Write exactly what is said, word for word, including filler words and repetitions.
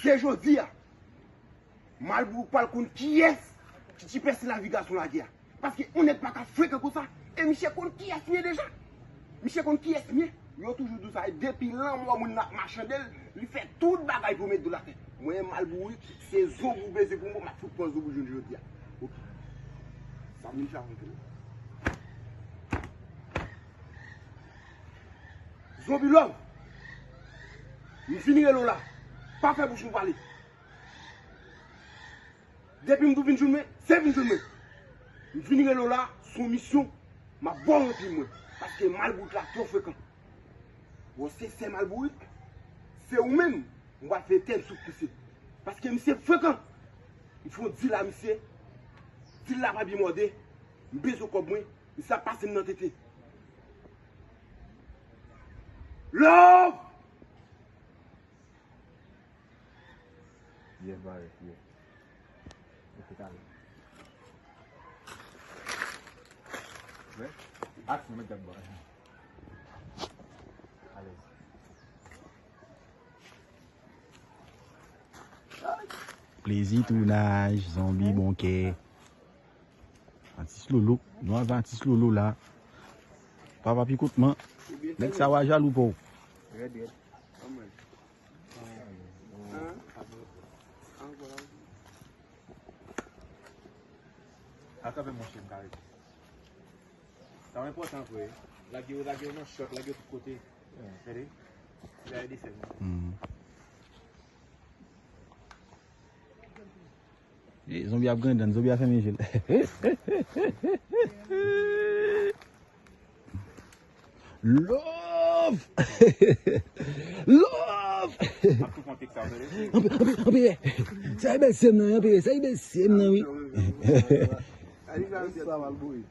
Se jodi a, Malbourik pral konn kiyès ki ti pèse lavi gason lagè a. Paske yon nèg pa ka frekan konsa. E misye konn kiyès li ye deja. Misye konn kiyès li ye. Yo toujou di w sa. E depi lanmò moun nan ap machande l, li fè tout bagay pou met do l atè. Mwen, Malbourik, se zonbi w beze pou mwen, m ap fout pran zonbi w jodi a. Ok. Sa vin chanje tou. Zonbi love. M vin rele w la. Pa fè bouch mwen pale. Depi m tou vin jwenn mwen, se vin jwenn mwen. M vin rele w la, se yon misyon, m ap ba w anpil mwen. Paske Malbourik la twò frekan. Bon, se sè Malbourik, se ou menm, m pral fè tèt sou pouse. Paske misye frekan. M fè yon dil a misye, dil la pa byen mòde, m bezwen kòb mwen, misye ap pase m nan tete. Love! Yes, Barret, yes. Ok, talè. Wè? Aksyon, mèt gad bò. Alèz. Plezi tounaj, zonbi bon kè. Atis Lolo. Nou avè Atis Lolo la. Papa Pikotman. Nèg sa w a jalou pou w. Rèd, rèd. Atravè monchè m ka rete. Sa enpòtan vre. Lage yo, lage yo nan chòt, lage yo tout kote. Tande? Lage desèl. Mhm. E, zonbi ap grenn, zonbi ap fèmen je l. Love! Love! Anpè, anpè, anpè. Sa e bèl sè m nan, anpè. Sa e bèl sè m nan, wi. Sa mal boure.